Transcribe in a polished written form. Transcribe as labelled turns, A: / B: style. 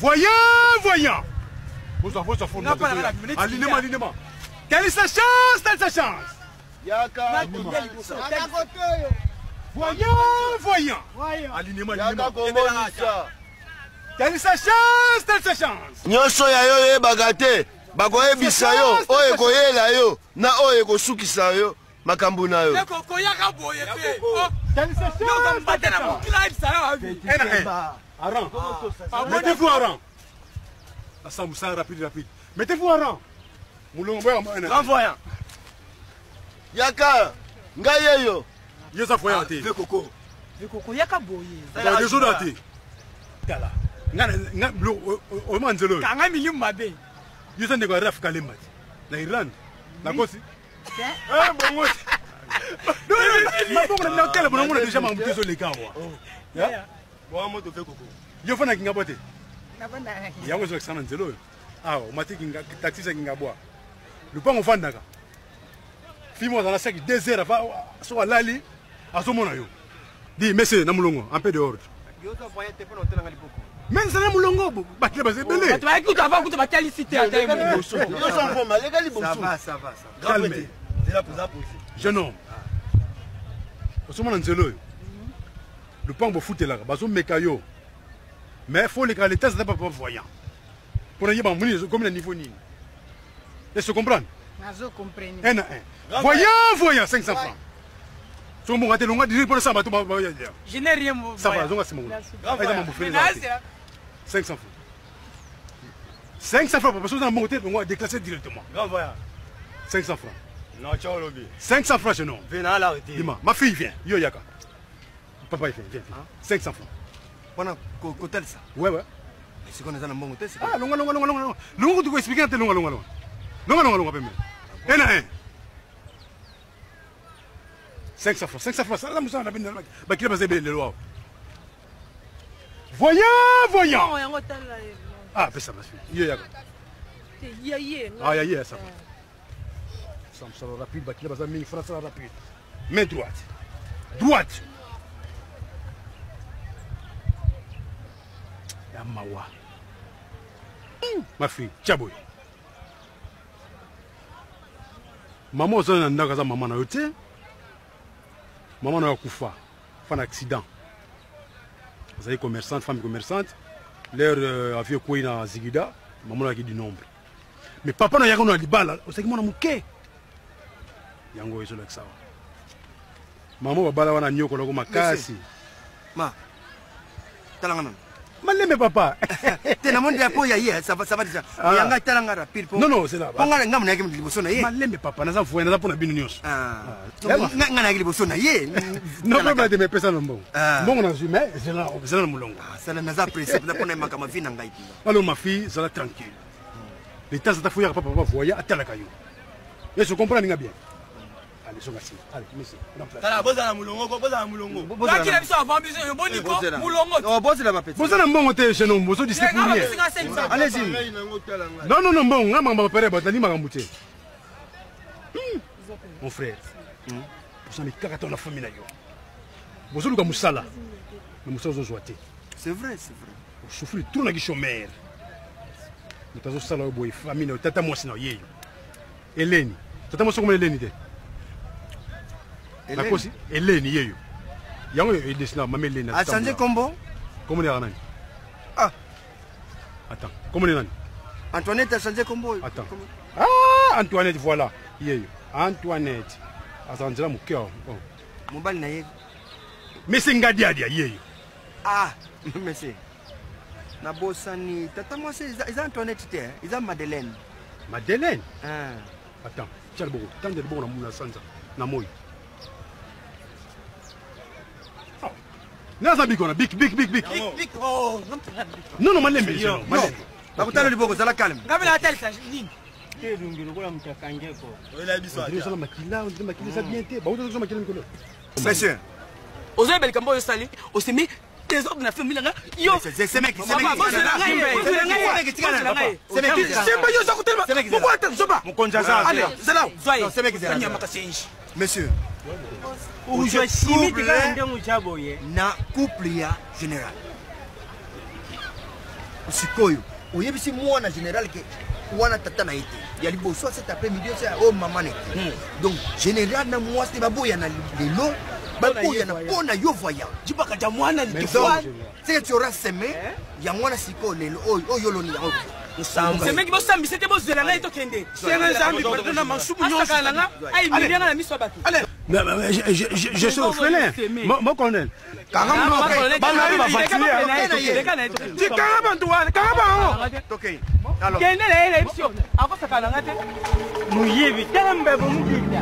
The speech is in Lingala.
A: Voyant, voyant. Bozwa, bozwa fond. Alinema, alinema. Quelle est sa chance, telle sa chance.
B: Yaka.
A: Voyant, voyant. Alinema,
B: Yaka
A: alinema.
B: komonisa.
A: Quelle est sa chance, telle sa chance.
B: Nyonso ya yo oyebaka te bakoyebisa yo oyo ekoyela yo na oyo ekosukisa yo makambo na yo.
C: Koyaka boye te.
A: Quelle est sa chance,
C: Mbate na mokila ayebisa yo abi.
A: Un à un. À rang. Mettez-vous en rang. Ensemble, ça, rapide, rapide. Mettez-vous en rang. Moulongo, boya, un à un.
D: Grand voyant.
B: Yaka ngai yeyo.
A: Yo za voyant te.
D: Vieux Koko.
E: Ekokoyaka boye.
A: Ba dezo te. Tala. Nga nga biloko oyoma nzela oyo.
C: Kanga milimu mabe.
A: Yo za ndeko ya Raf Kalemba te. Na Irlande. Nakosi. Eh bongo. Mabongo na bino tele bongo na déjà makambo te ezoleka awa. Ya?
D: Boa moto Vieux Koko.
A: Yo fana Kingabwa te. Yango ezolakisa na nzela oyo. Awa omati kinga taxi ya Kingabwa. Lupango ofandaka. Fille moko azala chaque 2 heures afa soki alali azomona yo. Dis monsieur na mulongo un peu de ordre. Mais nzala mulongo bato baza ebele.
C: Bato bayaki kutu avant kutu batalisi te ata ye moko.
B: Yoso mvoma leka
D: Ça
B: liboso.
D: va, ça va, ça va.
A: Calme.
D: Zela poza posé.
A: Jeune homme. Osomona nzela oyo. Lupango bofutelaka bazomeka yo. Mais faut oleka l'état eza papa voyant. Mpona yeba moni komi na niveau nini. Est-ce que comprendre?
E: Nazo comprendre.
A: Un à un. Voyant, voyant, 500 francs. Soki mbongo te longa direct mpona sala bato
C: Je n'ai rien mon
A: Ça va,
C: voyant.
A: zonga nsima kuna.
C: Grand
A: Eza mambo
C: Mais
A: fele
C: na
A: eza te. 500 francs. 500 francs, papa, soki oza na mbongo te longa déclasser directement.
D: Grand voyant.
A: 500 francs.
D: Non, tu as lobi.
A: 500 francs, jeune homme.
D: Venez à l'arrêter.
A: Dis-moi, ma fille vient. Yo yaka. Papa, il vient, viens, viens. 500 francs.
D: Mpona kotalisa.
A: Ouais.
D: Sikoyo naza na mbongo te sikoyo.
A: Ah, longa, longa, longa, longa, longa. Longa, tu expliquer te longa, longa, longa. Longa, longa, longa, pembe. Un à un. 500 francs, 500 francs. Ça, là, moussa, on a bien, bah, qui a passé le loi. Voyant, voyant.
E: Yango tala ye.
A: Ah, fais ça, ma fille. Yo yaka.
E: Te ya ye.
A: Ah, ya ye, ça va. Ça me sera rapide, bah, qui a passé 1000 francs, ça rapide. Main droite. Droite. Ya mawa. Ma fille, tia boye. Mama oza na ndako aza mama na yo te. Mama na yo akufa fa na accident. Azali commerçante, femme commerçante. Leur avion ekwei na Zigida, mama na yo du nombre. Mais papa na yaka na libala, ozalaki mwana moke. Yango ezolakisa awa. Mama babala wana nyokolako makasi.
D: Ma. Talanga nano.
A: Malembe papa.
D: Te namoni déjà po ya ye, ça va, ça va déjà.
A: Ah.
D: Yanga talanga rapide po.
A: Non, non, c'est là.
D: Po nga nga monaki liboso na ye.
A: Malembe papa, naza voye, naza mpona bino nyonso.
D: Ah.
A: Yaba.
D: Nga nga nayaki liboso na ye.
A: Non problème te mepesa na mbongo.
D: Ah.
A: Mbongo nazwi mais zela zela na molongo.
D: Ah, sala naza pressé mpenza mpona makambo vi na ngai mpenza.
A: Alors ma fille, zala tranquille. L'état zata foyaka papa papa voya atalaka yo. Est-ce que comprendre nga bien? Allez, songa nsima. Allez, monsieur, on place.
F: Tala, bozala mulongo ko, bozala mulongo.
C: Bakila biso avant biso yo boni ko mulongo.
D: Oh, bozela bapeti.
A: Boza na mbongo te jeune homme, bozo distrait pour rien.
D: Allez-y.
A: Non non non mbongo, nga makambo pere batani makambo te. Mon frère. Boza mikaka to na famille na yo. Bozoluka mosala. Mais mosala ozozwa te.
D: C'est vrai, c'est vrai.
A: Osouffrir trop na ki chômeur. Moto azosala oyo boye famille na yo, tata mwasi na yo yeyo. Eleni. Tata mwasi okomona Eleni te. Nakosi Eleni yeyo. Yango edesina mama Eleni.
D: A changé kombo?
A: Kombo yaka nani?
D: Ah.
A: Attends, kombo nani?
D: Antoinette a changé kombo.
A: Attends. Ah, Antoinette, voilà. Yeyo. Antoinette. Aza nzela moke awa. Oh.
D: Mobali na ye.
A: Mese Ngadiadia yeyo.
D: Ah, monsieur. Nabosani tata mwasi eza Antoinette te, eza Madeleine.
A: Madeleine?
D: Ah.
A: Attends, tia liboko, tanda liboko na muna sanza na moi. Oh. Naza biko na bik bik bik bik.
C: Bik oh.
A: Non non malembe non, malembe.
D: Bakutala liboko zala calme.
C: Ngabela atalisa nini?
G: Te elongi lokola moto akangeko.
F: Oyela biso
A: Ondire osala makila, ondire makila eza bien te. Bauta kozwa makila mikolo.
D: Monsieur.
C: Ozoyeba likambo oyo osali, osemi désordre na famille na nga yo.
D: C'est mec, c'est mec.
C: Bozela ngai, bozela ngai, bozela ngai.
F: Semba yo oza kotelema. Bongo ata zoba.
D: Mokonzi aza.
F: Allez, zela.
C: Zwa ye.
D: Non, c'est mec, zela.
C: Nyama kasi.
D: Monsieur.
G: Ozwa chimie te kaka ndenge oza boye.
D: Na couple ya général. Sikoyo oyebisi mwana général ke wana tata na ye te ya liboso cet après midi oyo oyo mama na ye te. Donc général na mwasi te baboyana lelo, baboyana mpo na yo voyant.
C: Jibaka ja mwana.
D: Donc ce que tu auras semé, yango wana sikoyo lelo oyo oyo oloni yango.
C: Semeki, bosambisa te, bozela ngai tokende.
F: Senga Nzambe pardon na masumu nyonso.
C: Asakana na nga, ayimilia nga na miso ya bato.
A: Mais, mais, je suis orphelin. Mon colonel.
D: Kanga monoko.
A: Bana bavatilier.
F: Ti kanga bantu wana, kanga bango.
D: Tokei alors.
C: Kende na ye, na ye biso akosakana na nga te.
G: Moyibi, tala mbebo mudinda.